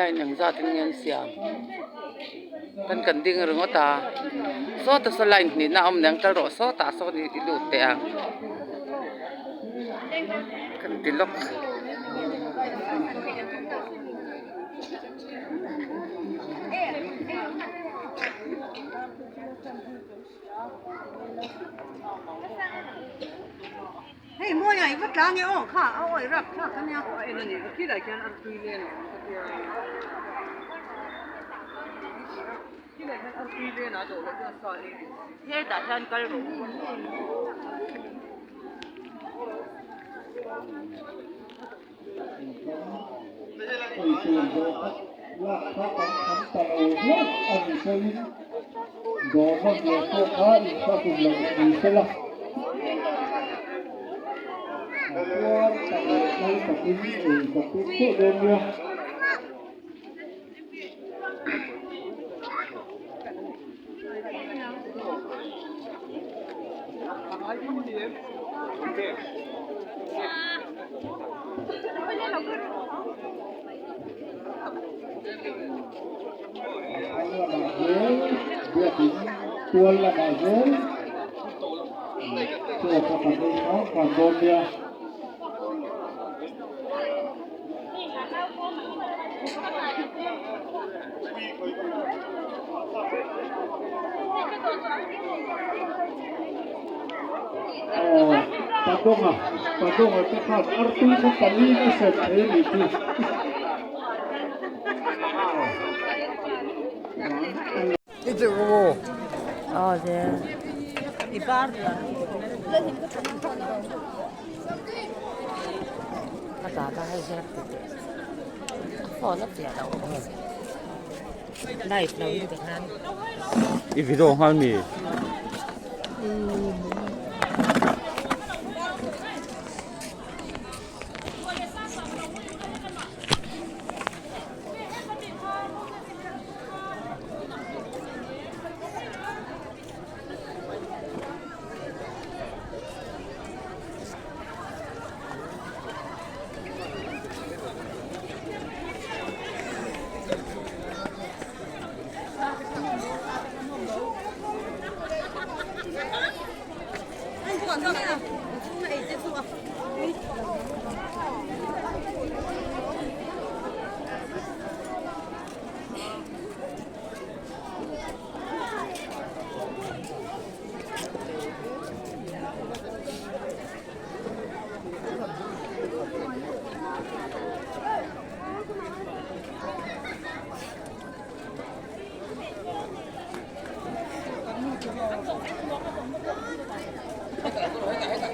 Line engzat in nge an siam kan kan ding ringawt a sawta saw line hnihna a awm nen kal rawh sawtah sawn i lut teh ang kan ti lawk. Hei mawi ah i va tlang e aw kha a awi rap thlak a nia. A en a ni khilai khian artui len a awm ka tia. Khilai khian artui len a dawh loh chuan sa ei duh si. Hetah hian kal rawh u. Eitur zawh khat lak kha kan tham ta lo hlauh a ni pawhin dawrna hmuh pawh kha inthlahrun loh ni sela. A puar tak leh phal takin ei ka tum theuh dawn nia. Biakin tual lamah zel chaw kha kan ei hram hram dawn nia. Aw Padawnga Padawnga te khan artui kha pali a sem thei a nih chu. I video nghal mi?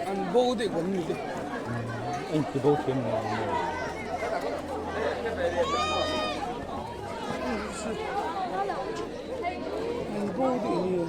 An bo deuh kan ni te. An ti bo thiam lo maw. An bo deuh ni.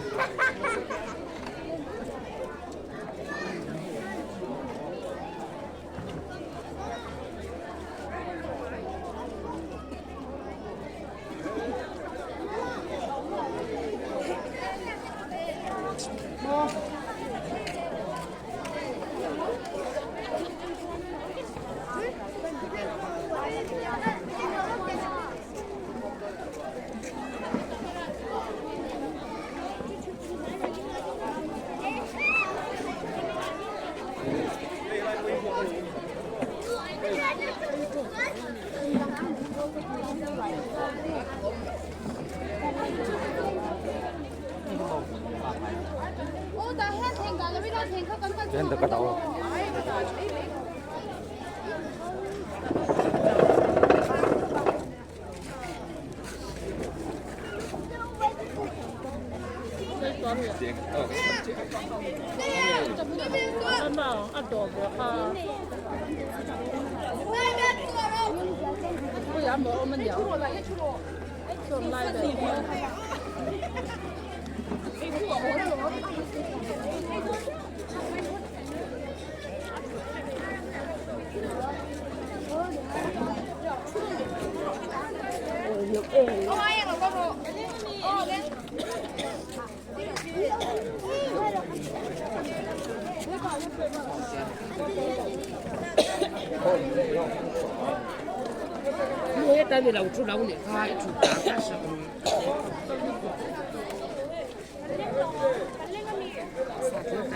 Heta ni lo thu lo nih kha i thut dan kha hre awm. Sa thil ka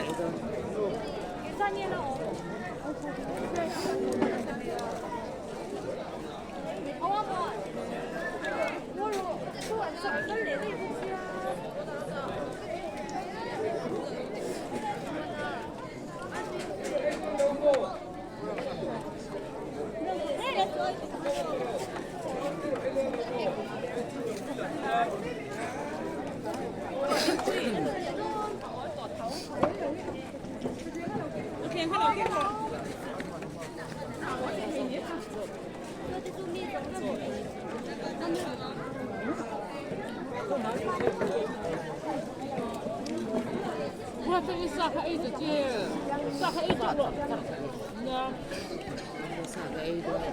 ei dawn.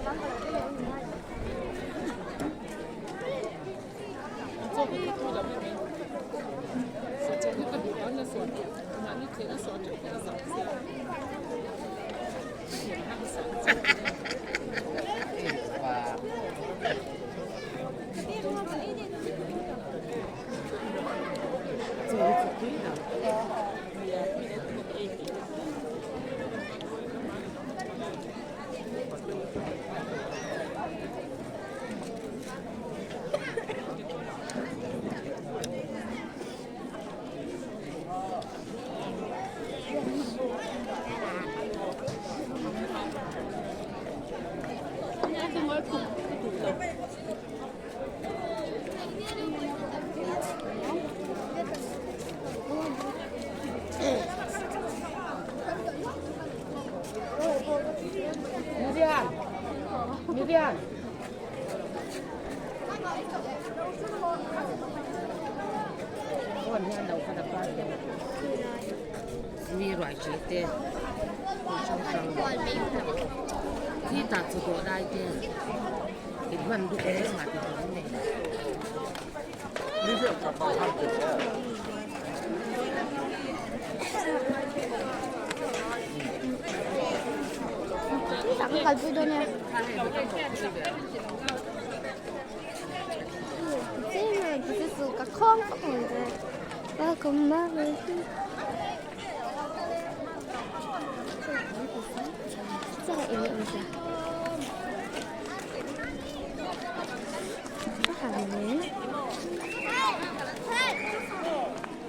Mi ruai ṭhi te hrang hrang khi tah chu dawh lai te in hman duh em a ti dawn nei.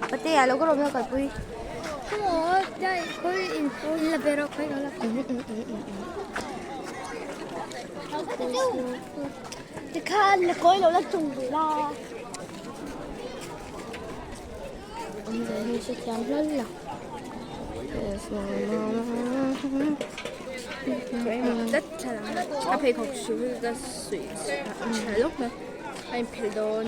Patea lo ka rawm lo kalpui. Tikhan la kawi lo la chung ve la. Awmze hi hre thiam hlawl lo. A pheikhawk su hi ka suih tha lawk mai a inphelh dawn.